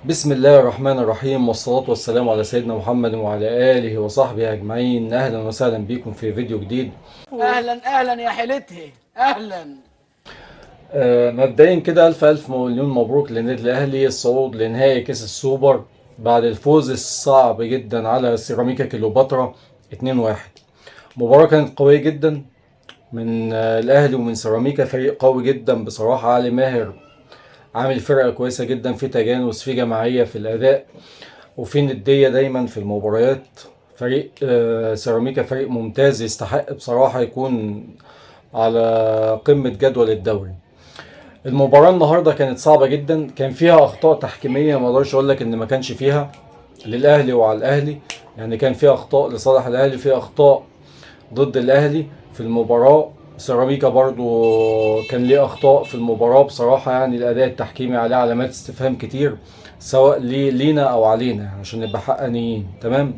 بسم الله الرحمن الرحيم، والصلاة والسلام على سيدنا محمد وعلى آله وصحبه أجمعين. أهلا وسهلا بكم في فيديو جديد. اهلا اهلا يا حيلتها اهلا. مبدئيا كده ألف ألف مليون مبروك للنادي الأهلي الصعود لنهائي كأس السوبر بعد الفوز الصعب جدا على سيراميكا كليوباترا 2-1. مباراة كانت قوية جدا من الأهلي ومن سيراميكا، فريق قوي جدا بصراحة. علي ماهر عامل فرقة كويسة جدا، في تجانس، في جماعية في الأداء، وفي ندية دايما في المباريات. فريق سيراميكا فريق ممتاز، يستحق بصراحة يكون على قمة جدول الدوري. المباراة النهاردة كانت صعبة جدا، كان فيها أخطاء تحكيمية، ما اقدرش أقول لك إن ما كانش فيها للأهلي وعلى الأهلي، يعني كان فيها أخطاء لصالح الأهلي، فيها أخطاء ضد الأهلي في المباراة. سيراميكا برضو كان ليه أخطاء في المباراة بصراحة، يعني الأداء التحكيمي عليه علامات استفهام كتير، سواء لينا أو علينا عشان نبقى حقانيين. تمام.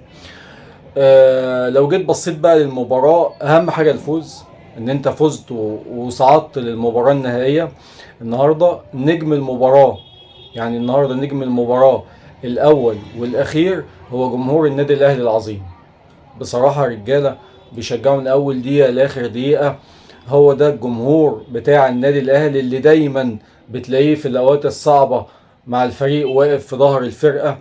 لو جيت بصيت بقى للمباراة، أهم حاجة الفوز، إن أنت فزت وصعدت للمباراة النهائية. النهاردة نجم المباراة، يعني النهاردة نجم المباراة الأول والأخير هو جمهور النادي الأهلي العظيم. بصراحة رجالة بيشجعوا من أول دقيقة لآخر دقيقة. هو ده الجمهور بتاع النادي الأهلي اللي دايما بتلاقيه في الأوقات الصعبة مع الفريق، واقف في ظهر الفرقة،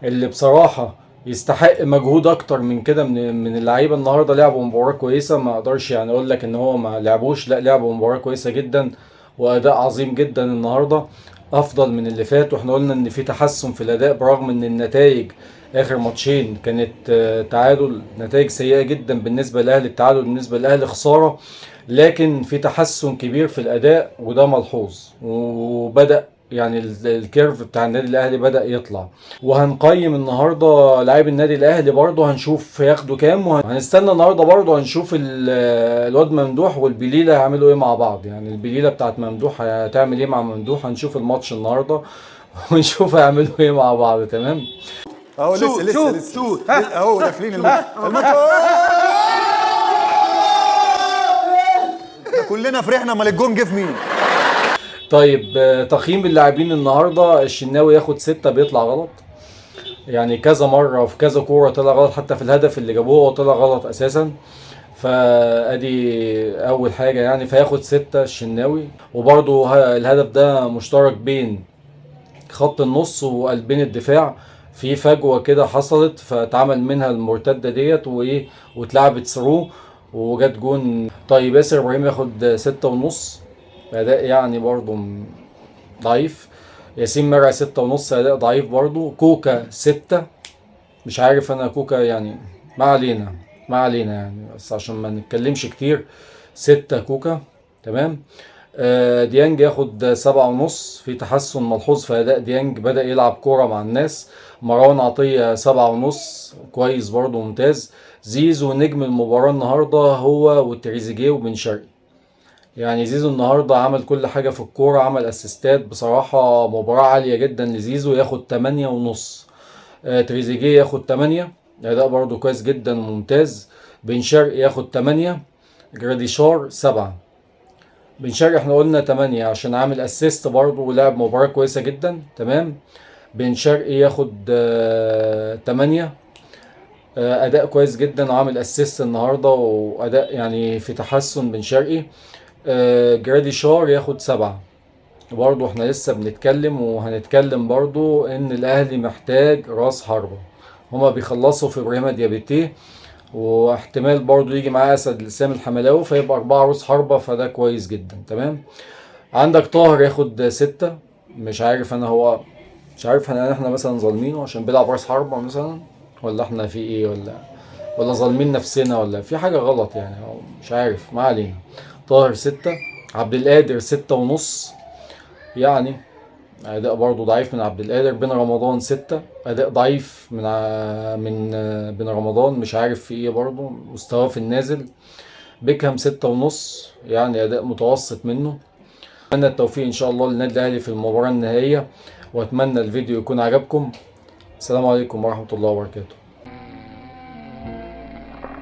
اللي بصراحة يستحق مجهود أكتر من كده من اللعيبة. النهاردة لعبوا مباراة كويسة، ما أقدرش يعني أقول لك إن هو ما لعبوش، لا لعبوا مباراة كويسة جدا وأداء عظيم جدا النهاردة، أفضل من اللي فات. وإحنا قلنا إن في تحسن في الأداء برغم إن النتائج آخر ماتشين كانت تعادل، نتائج سيئة جدا بالنسبة للأهلي، التعادل بالنسبة للأهلي خسارة، لكن في تحسن كبير في الأداء وده ملحوظ، وبدأ يعني ال curve بتاع النادي الأهلي بدأ يطلع. وهنقيم النهاردة لاعب النادي الأهلي برضه، هنشوف هياخدوا كام، وهنستنى النهاردة برضه هنشوف الواد ممدوح والبليلة هيعملوا ايه مع بعض، يعني البليلة بتاعت ممدوح هتعمل ايه مع ممدوح. هنشوف الماتش النهاردة ونشوف هيعملوا ايه مع بعض. تمام. اهو لسه لسه لسه اهو داخلين الماتش. كلنا فرحنا، امال الجون جه في مين؟ طيب تقييم اللاعبين النهارده، الشناوي ياخد 6، بيطلع غلط يعني كذا مرة في كذا كورة طلع غلط، حتى في الهدف اللي جابوه هو طلع غلط اساسا، فادي اول حاجة يعني، فياخد 6 الشناوي. وبرده الهدف ده مشترك بين خط النص وقلبين الدفاع، في فجوة كده حصلت فاتعمل منها المرتدة ديت وايه، واتلعبت through وجت جون. طيب ياسر ابراهيم ياخد 6.5، اداء يعني برضو ضعيف. ياسين مرعي 6.5، اداء ضعيف برضو. كوكا 6، مش عارف انا كوكا يعني، ما علينا ما علينا يعني، بس عشان ما نتكلمش كتير. 6 كوكا. تمام. ديانج ياخد 7.5، في تحسن ملحوظ في اداء ديانج، بدأ يلعب كورة مع الناس. مروان عطية 7.5، كويس برضو ممتاز. زيزو نجم المباراة النهاردة هو وتريزيجيه وبن شرقي، يعني زيزو النهاردة عمل كل حاجة في الكورة، عمل اسيستات، بصراحة مباراة عالية جدا لزيزو، ياخد 8.5. تريزيجيه ياخد 8، أداء برضو كويس جدا وممتاز. بن شرقي ياخد 8، جراديشار 7. بن شرقي احنا قلنا 8 عشان عامل assist برضو ولعب مباراة كويسة جدا. تمام. بن شرقي ياخد 8، أداء كويس جدا وعامل assist النهاردة وأداء يعني في تحسن بن شرقي. جراديشار ياخد 7. برضو احنا لسه بنتكلم وهنتكلم برضو ان الاهلي محتاج راس حربة، هما بيخلصوا في ابراهيم ديابيتيه، واحتمال برضو يجي معاه اسد لسام الحملاوي، فيبقى 4 راس حربة، فده كويس جدا. تمام. عندك طاهر ياخد 6، مش عارف انا هو مش عارف احنا مثلا ظالمينه عشان بيلعب راس حربة مثلا، ولا احنا في ايه، ولا ظالمين نفسنا، ولا في حاجة غلط يعني، مش عارف، ما علينا. طاهر 6، عبد القادر 6.5، يعني أداء برضو ضعيف من عبد القادر. بن رمضان 6، أداء ضعيف من بن رمضان، مش عارف في إيه برضو، مستواه في النازل. بيكهام 6.5، يعني أداء متوسط منه. أتمنى التوفيق إن شاء الله للنادي الأهلي في المباراة النهائية، وأتمنى الفيديو يكون عجبكم. السلام عليكم ورحمة الله وبركاته.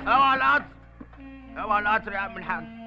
اوعى القطر، اوعى القطر يا عم الحاج.